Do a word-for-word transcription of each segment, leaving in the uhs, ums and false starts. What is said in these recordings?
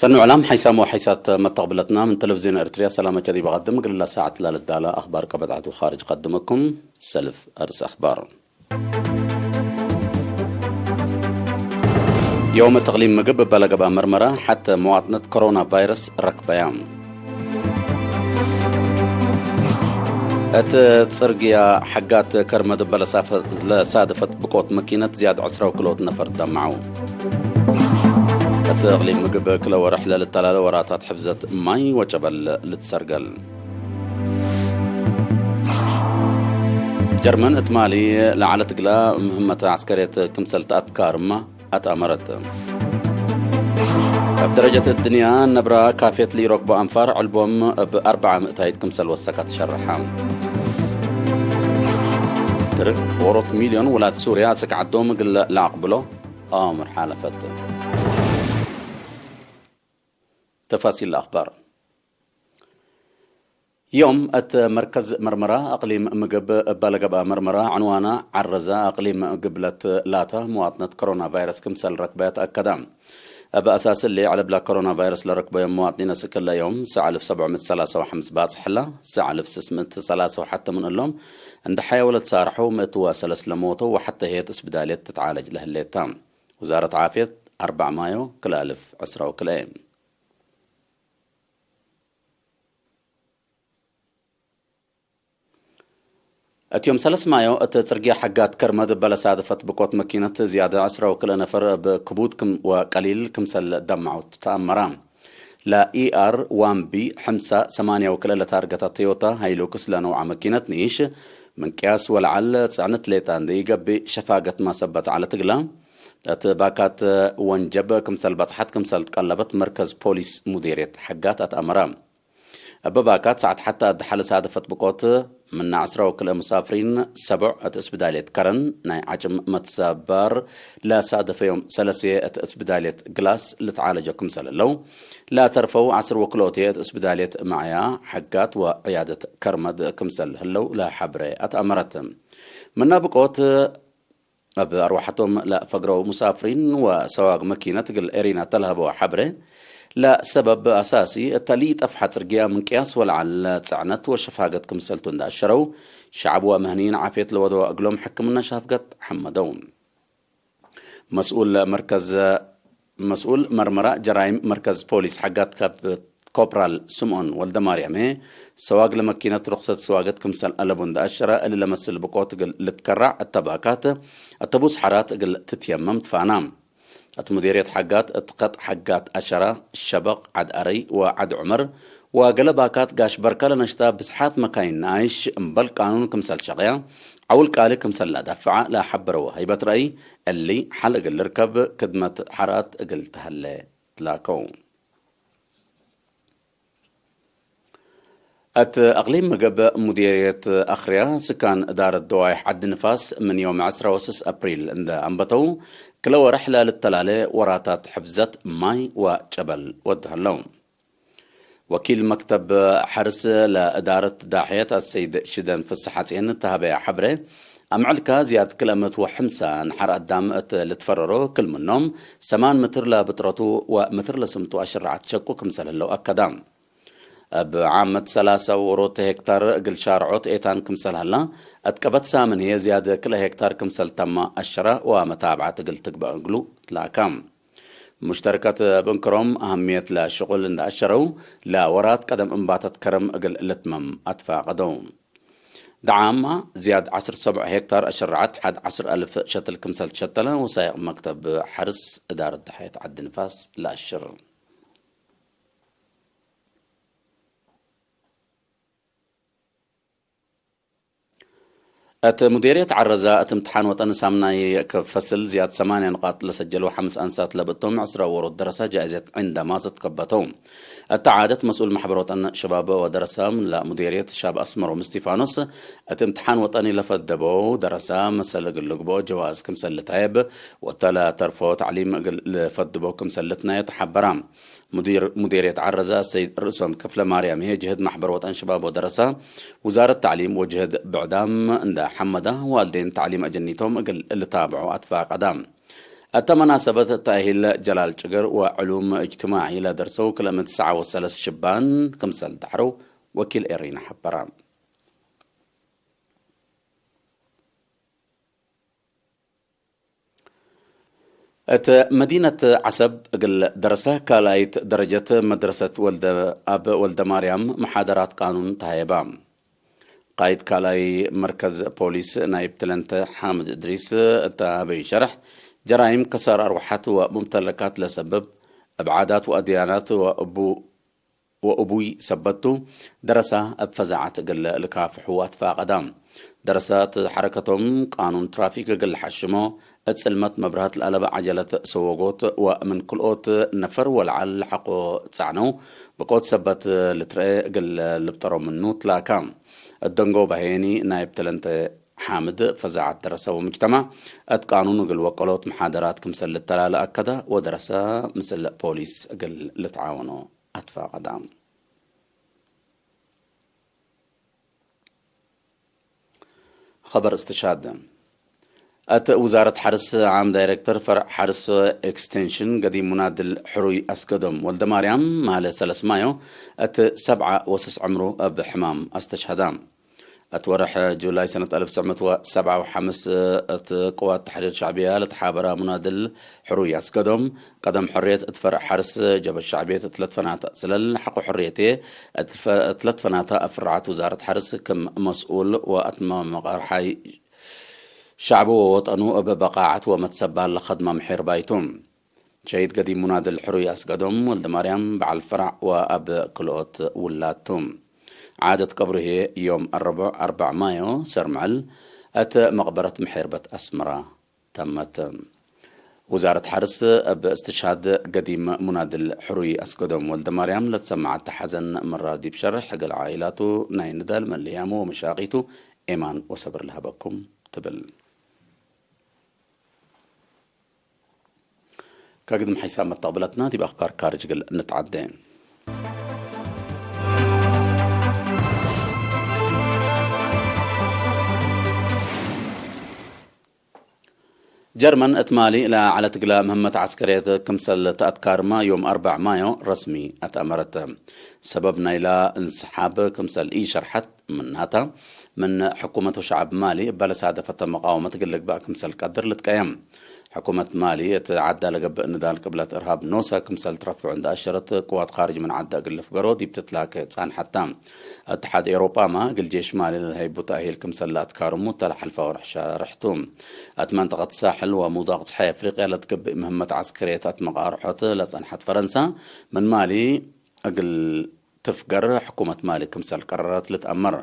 ተኑ ዕላም ሓይሳም ወሓይሳት መተቅብለትና ምን ተለቪዝዮን ኤርትርያ ሰላመ ከዲብ አቀድም እግል ለሳዕት ላልዳለ አኽባር ቀበድ ዐድ ወኻርጅ ቀድመኩም። ሰልፍ አርስ አኽባር። ዮም እት እቅሊም ምግብ እበ ለገብአ መርመራ ሐተ መዋጥነት ኮሮና ቫይረስ ረክበያ። እት ጽርግያ ሐጋት ከርመ ድበ ለሳፈ-፣ ለሳደፈት ብቆት መኪነት ዝያድ ዕስራ ወክልኦት ነፈር ደማዐው። እት እቅሊም ምግብ ክለ ወርሕ ለልተላለ ወራታት ሕፍዘት ማይ ወጨበል ልትሰርገል። ጀርመን እት ማሊ ለዐለት እግላ ምህመት ዐስከርየት ክምሰል ተአትካርማ አትአመረት። እብ ደረጀት እድንያ ነብራ ካፌት ለኢሮክቦ አንፋር ዕልቦም እብ አርበዓ ምእታይት ክምሰል ወሰከት ሸርሐ። ትርክ ዎሮት ሚልዮን ውላድ ሱርያ አስክ ዐዶም እግል ለአቅብሎ አዋምር ሓለፈት። ተፋሲል ለአኽባር። ዮም እት መርከዝ መርመራ አቅሊም ምግብ እበ ለገብአ መርመራ ዕንዋና ዐረዛ አቅሊም ምግብ ለትላተ መዋጥነት ኮሮና ቫይረስ ክምሰል ረክበ ተአከደ። እብ አሳስ እሊ፣ ዐለብ ለኮሮና ቫይረስ ለረክበዮም መዋጥኒን እስክ እለ ዮም ሰዕ አልፍ ሰብዕ ምእት ሰላሳ ወሐምስ ባጽሕ ህላ፣ ሰዕ አልፍ ስስ ምእት ሰላሳ ወሐተ ምን እሎም እንደ ሐየው ለትሳርሐው ምእት ወሰለስ ለሞተው ወሐተ ህየት እስብዳልየት ትትዓለጅ ለህሌት ተ። ውዛረት ዓፍየት አርበዕ ማዮ ክልኤ አልፍ ዕስራ ወክልኤ። እት ዮም ሰለስ ማዮ እት ጽርግያ ሐጋት ከርመ ድበ ለሳደፈት ብቆት መኪነት ዝያደ ዕስራ ወክልኤ ነፈር እብ ክቡድ ክም ወቀሊል ክምሰል ደማዐው ተአመራ። ለኢ አር ዋን ቢ ሕምሳ ሰማንያ ወክልኤ ለታርገተ ቶዮታ ሃይሉክስ ለነውዐ መኪነት ንኢሽ፣ ምን ቅያስ ወለዐል ጽዕነት ሌጠ እንዴ ኢገብእ ሸፋገት ማሰበት ዐለት እግላ፣ እት ባካት ወንጀብ ክምሰል በጽሐት ክምሰል ትቀለበት መርከዝ ፖሊስ ሙዴርየት ሐጋት አትአመረ። እብ ባካት ሰዓት ሐተ አድሐ ለሳደፈት ብቆት፣ ምነ ዐስራ ወክልኤ ሙሳፍሪን ሰቦዕ እት እስብዳልየት ከረን፣ ናይ ዐጭም መትሰባር ለሳደፈዮም ሰለስየ እት እስብዳልየት ግላስ ልትዓለጆ ክምሰል ህለው፣ ለተርፈው ዐስር ወክልኦትየ እት እስብዳልየት መዐያ ሐጋት ወዕያደት ከርመድ ክምሰል ህለው ለሐብሬ አትአመረት። ምነ ብቆት እብ አርወሐቶም ለፈግረው ሙሳፍሪን ወሰዋግ መኪነት እግል ኤሪና ተለሀበወ ሐብሬ ለሰበብ አሳሲ እተ ለኢጠፍሐ ጽርግያ ምን ቅያስ ወለዐል ጽዕነት ወሸፋገት ክምሰልቱ እንደ አሸረው፣ ሸዐብ ወምህኒን ዓፍየት ለወደወ እግሎም ሕክምነ ሻፍገት ሐመደው። መስኡል መርከዝ መስኡል መርመራ ጀራይም መርከዝ ፖሊስ ሐጋት ካብ ኮፕራል ስምኦን ወልደማርያም፣ ሰዋግ ለመኪነት ሩክሰት ሰዋገት ክምሰል አለቡ እንደ አሸረ፣ እሊ ለመስል ብቆት እግል ልትከራዕ እተ ባካት አተቡስ ሐራት እግል ትትየመም ትፋና። እት ሙዴርየት ሐጋት እት ከጥ ሐጋት አሸረ፣ ሸበቅ፣ ዐድ አረይ ወዐድ ዑመር ወገለ ባካት ጋሽ በርከ ለነሽጣ ብዝሓት መካይን ነኣይሽ እምበል ቃኑን ክምሰል ሸቅያ፣ ዐውል ቃሊ ክምሰል ለአዳፍዐ ለሐበረወ ሀይበት ረአይ፣ እሊ ሐል እግል ልርከብ ክድመት ሐራት እግል ተሀሌ ትላከው። እት አቅሊም ምግብ ሙዴርየት አክርያ ስካን እዳረት ደዋይሕ ዐዲ ንፋስ ምን ዮም ዐስራ ወስስ አፕሪል እንደ አንበተው፣ ክለ ወርሕ ለልተላሌ ወራታት ሕፍዘት ማይ ወጨበል ወድ ሀለው። ወኪል መክተብ ሐርስ ለእዳረት ዳሕየት አሰይድ ሽደን ፍስሐጼን ተሀበያ ሐብሬ፣ አምዕልካ ዝያድ ክልኤ ምእት ወሐምሳ ነሐር አዳም እት ልትፈረሮ፣ ክል ምኖም ሰማን ምትር ለብጥረቱ ወምትር ለስምጡ አሽረዓት ሸቁ ክምሰል ህለው አከዳ። እብ ዓመት ሰላሳ ወሮት ሄክታር እግል ሻርዖት ኤታን ክምሰል ሀላ፣ እት ቀበት ሳምን ህዬ ዝያድ ክልኤ ሄክታር ክምሰል ተማ አሸረ ወመታብዐት እግል ትግበእ እግሉ ትላካ። ሙሽተርከት እብ እንክሮም አህምየት ለሽቁል እንደ አሸረው፣ ለወራት ቀደም እንባተት ከረም እግል ልትመም አትፋቀደው። ደዓማ ዝያድ ዐስር ሰብዕ ሄክታር አሸረዐት ሐድ ዐስር አልፍ ሸትል ክምሰል ትሸተለ ወሳይቅ መክተብ ሐርስ እዳረት ደሐየት ዐዲ ንፋስ ለአሽር። እት ሙዴርየት ዐረዛ እት እምትሓን ወጠን ሳምናይ ክብ ፈስል ዝያድ ሰማንያ ንቃጥ ለሰጀልዎ ሐምስ አንሳት ለብእቶም ዕስራ ወሮት ደረሳ ጃኢዘት ዒንደ ማሰት ከበተው። እተ ዓደት መስኡል ማሕበር ወጠን ሸባብ ወደረሳ ምን ለሙዴርየት ሻብ አስመሮም እስቲፋኖስ፣ እት እምትሓን ወጠኒ ለፈደበው ደረሳ መሰል እግል ልግብኦ ጀዋዝ ክምሰል ልታየብ፣ ወእተ ለተርፎ ተዕሊም እግል ልፈድቦ ክምሰል ልትናየ ተሓበራ። ሙዲር ሙዴርየት ዐረዛ ሰይድ ርእሶም ክፍለ ማርያም ህዬ ጅህድ ማሕበር ወጠን ሽባብ ወደረሳ፣ ውዛረት ተዕሊም ወጅህድ ብዕዳም እንደ ሐመዳ፣ ዋልዴን ተዕሊም አጀኒቶም እግል ልታብዖ አትፋቀዳ። እተ መናሰበት ተእሂል ጀላል ጭግር ወዕሉም እጅትማዒ ለደርሰው ክልኤ ምእት ተስዓ ወሰለስ ሽባን ክምሰል ደሐረው ወኪል ኤሪና ሐበረ። እት መዲነት ዐሰብ እግል ደረሰ ካልኣይት ደረጀት መድረሰት ወልደ፣ አብ ወልደማርያም መሓደራት ቃኑን ተሀየባ። ቃይድ ካልኣይ መርከዝ ፖሊስ ናይብ ትለንተ ሓምድ እድሪስ እተ ሀበዩ ሸርሕ፣ ጀራይም ከሳር አርወሐት ወሙምተለካት ለሰብብ እብ ዓዳት ወአድያናት ወእቡ ወእቡይ ሰበት ቱ፣ ደረሳ እብ ፈዛዐት እግል ልካፍሑ አትፋቀዳ። ደረሳ እት ሐረከቶም ቃኑን ትራፊክ እግል ለሐሽሞ፣ እት ጽልመት መብርሀት ለአለበ ዐጀለት ሰወጎት ወምን ክልኦት ነፈር ወለዐል ሐቆ ጸዕነው፣ ብቆት ሰበት ልትረኤ እግል ልብጠሮ ምኑ ትላካ። እት ደንጎ በሄኒ ናይብ ተለንተ ሓምድ ፈዛዐት ደረሰ ወሙጅተማዕ እት ቃኑን እግል ወቀሎት መሓደራት ክምሰል ልተላለ አከደ ወደረሰ ምስል ፖሊስ እግል ልትዓወኖ አትፋቀዳ። ኸበር እስትሻድ። እት ውዛረት ሐርስ ዓም ዳይሬክተር ፈርዕ ሐርስ ኤክስቴንሽን ገዲም ሙናድል ሕሩይ አስገዶም ወልደማርያም ማለ ሰለስ ማዮ እት ሰብዓ ወስስ ዕምሩ እብ ሕማም አስተሽሀዳ። እት ወርሕ ጁላይ ሰነት አልፍ ትስዕ ምእት ወሰብዓ ወሐምስ እት ቅዋት ተሕሪር ሸዕብያ ለተሓበረ ሙናድል ሕሩይ አስገዶም፣ ቀደም ሕርየት እት ፈርዕ ሐርስ ጀብሀት ሸዕብየት እት ለትፈናተ ስለል ሐቆ ሕርየቴ እት ፈ-፣ እት ለትፈናተ አፍራዐት ውዛረት ሐርስ ክም መስኡል ወአትመ መቃርሓይ ሸዕቡ ወወጠኑ እብ በቃዐት ወመትሰባል ለከድመ ምሒር ባይቱ። ሸሂድ ገዲም ሙናድል ሕሩይ አስገዶም ወልደማርያም በዐል ፈራዕ ወአብ ክልኦት ውላድ ቱ። ዓደት ቀብሩ ህዬ ዮም አረቡዕ አርበዕ ማዮ ሰርምዕል እት መቅበረት ምሔርበት አስመራ ተመት። ውዛረት ሐርስ እብ እስትሽሃድ ገዲም ሙናድል ሕሩይ አስገዶም ወልደማርያም ለትሰመዐት ሐዘን መራር ዲብ ሸርሕ፣ እግል ዓኢላቱ ናይ ንዳል መልያሙ ወመሻቂቱ ኤማን ወሰብር ለሀበኩም ትብል። ከግድም ሐይሳም መተቅብለትና ዲብ አኽባር ካርጅ እግል እንትዓዴ። ጀርመን እት ማሊ ለዐለት እግለ ምህመት ዐስከርየት ክምሰል ተአትካርመ ዮም አርበዕ ማዮ ረስሚ አትአመረት። ሰበብ ናይላ እንስሓብ ክምሰል ኢሸርሐት፣ ምናተ፣ ምን ሕኩመት ወሸዐብ ማሊ እበ ለሳደፈተ መቃወመት እግል ልግበእ ክምሰል ቀድር ልትቀየም። ሕኩመት ማሊ እት ዐዳ ለገብእ ንዳል ቅብለት እርሃብ ኖሰ ክምሰል ትረፍዑ እንደ አሸረት፣ ቅዋት ካርጅ ምን ዐዳ እግል ልፍገሮ ዲብ ትትላከ ጻንሐተ። እትሓድ ኤውሮጳመ እግል ጄሽ ማሊ ለልሀይቡ ተእሂል ክምሰል ለአትካርሙ እተ ለሐልፈ ወርሕ ሸርሕቱ። እት መንጠቀት ሳሕል ወሙዳቅ ጸሓይ አፍሪቅያ ለትገብእ ምህመት ዐስከርየት አትመቃርሖት ለጸንሐት ፈረንሳ፣ ምን ማሊ እግል ትፍገር ሕኩመት ማሊ ክምሰል ቀረረት ልትአመር።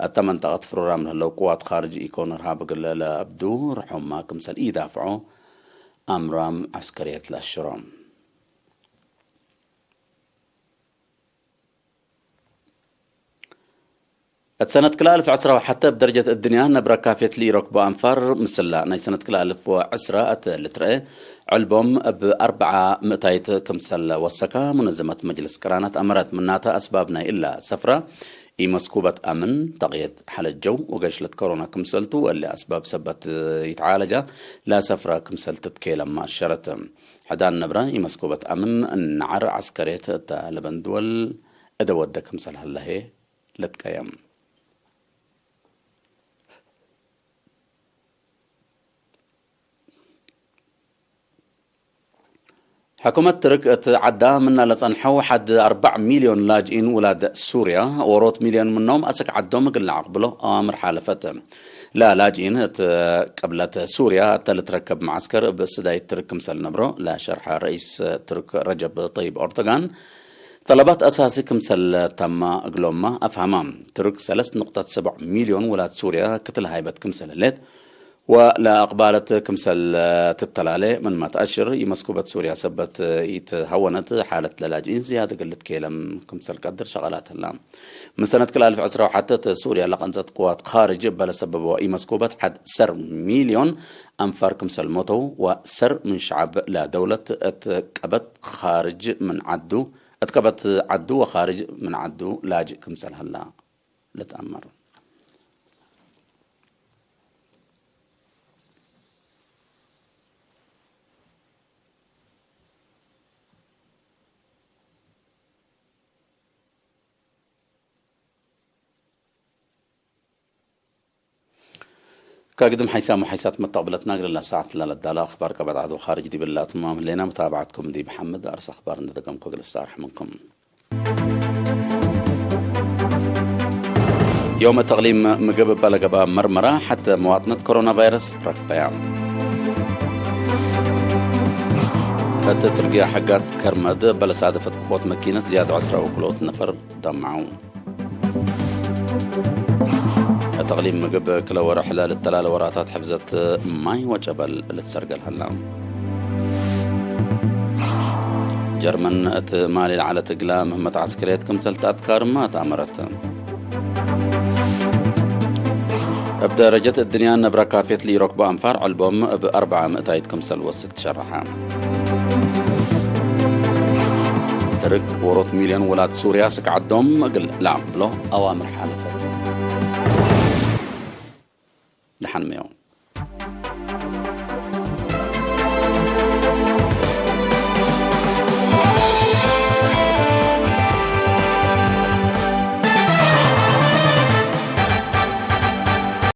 እተ መንጠቀት ፍሩራም ለህለው ቅዋት ካርጅ ኢኮን እርሃብ እግል ለአብዱ ርሑማ ክምሰል ኢዳፍዖ አምራም ዐስከርየት ለአሽሮ። እት ሰነት ክልኤ አልፍ ዕስራ ወሐተ እብ ደረጀት እድንያ ነብረ ካፌት ለኢረክቦ አንፋር ምስላ ናይ ሰነት ክልኤ አልፍ ወዕስራ እት ልትረኤ ዕልቦም እብ አርበዓ ምእታይት ክምሰል ወሰከ ሙነዘመት መጅልስ ቅራናት አመረት። ምናተ አስባብ ናይ እላ ሰፍረ ኢመስኩበት አምን፣ ተቅየት ሐለት ጀው ወገሽለት ኮሮና ክምሰልቱ ወእሊ አስባብ ሰበት ይትዓለጃ ለሰፍረ ክምሰል ትትኬለመ አሸረት። ሕዳን ነብረ ኢመስኩበት አምን እነዐር ዐስከርየት እተ ለበን ድወል እደ ወደ ክምሰል ሀለ ህዬ ልትቀየም። ሕኩመት ትርክ እት ዐዳ ምነ ለጸንሐው ሐድ አርበዕ ሚልዮን ላጅኢን ውላድ ሱርያ፣ ዎሮት ሚልዮን ምኖም አሰክ ዐዶም እግል ለአቅብሎ አዋምር ሓለፈት። ለላጅኢን እት ቅብለት ሱርያ እተ ልትረከብ መዐስከር እብ ስዳይት ትርክ ክምሰል ነብሮ ለሸርሐ ረኢስ ትርክ ረጀብ ጠይብ ኦርዶጋን፣ ጠለባት አሳሲ ክምሰል ተማ እግሎምመ አፍሀማ። ትርክ ሰለስ ንቅጠት ሰብዕ ሚልዮን ውላድ ሱርያ ክትል ሃይበት ክምሰል ህሌት ወለአቅባለት ክምሰል ትተላሌ ምንመ ተአሽር፣ ኢመስኩበት ሱርያ ሰበት ኢትሀወነት ሓለት ለላጅኢን ዝያድ እግል ልትኬለም ክምሰል ቀድር ሸቀላት ህላ። ምን ሰነት ክልኤ አልፍ ዕስራ ወሐተ እት ሱርያ ለቀንጸት ቅዋት ካርጅ እበ ለሰበበወ ኢመስኩበት ሐድ ሰር ሚልዮን አንፋር ክምሰል ሞተው ወሰር ምን ሸዐብ ለደውለት እት ቀበት ካርጅ ምን ዐዱ እት ከበት ዐዱ ወኻርጅ ምን ዐዱ ላጅእ ክምሰል ሀላ ልትአመር። ከግድም ሓይሳም ወሓይሳት መተቅብለትና እግል ለሳዕት ለለዳለ አኽባር ቀበት ዐድ ወኻርጅ ዲብላትማም ህሌና፣ መታብዐትኩም ዲብ ሐምድ አርስ አኽባር እንዴ ደገምኩ እግል እሳርሕ ምንኩም። ዮም እት እቅሊም ምግብ እበ ለገብአ መርመራ፣ ሐተ መዋጥነት ኮሮና ቫይረስ ረክበያ። እት ትርግያ ሐጋት ከርመድ እበ ለሳደፈት ቦት መኪነት ዝያድ ዐስረ ወክልኦት ነፈር ደምዐው። እት እቅሊም ምግብ ክለ ወርሕ ለልተላለ ወራታት ሕፍዘት ማይ ወጨበል ልትሰርገል ሀላ። ጀርመን እት ማሌ ለዐለት እግላ ምህመት ዐስከርየት ክምሰል ተአትካርመ ተአመረት። እብ ደረጀት እድንያ ነብረ ካፍየት ለኢረክቦ አንፋር ዕልቦም እብ አርበዓ ምእታይት ክምሰል ወስክ ትሸረሐ። ትርክ ዎሮት ሚልዮን ውላድ ሱርያ ስክ ዐዶም እግል ለአቅብሎ አዋምር ሓለፈት። ደሐንመዮም።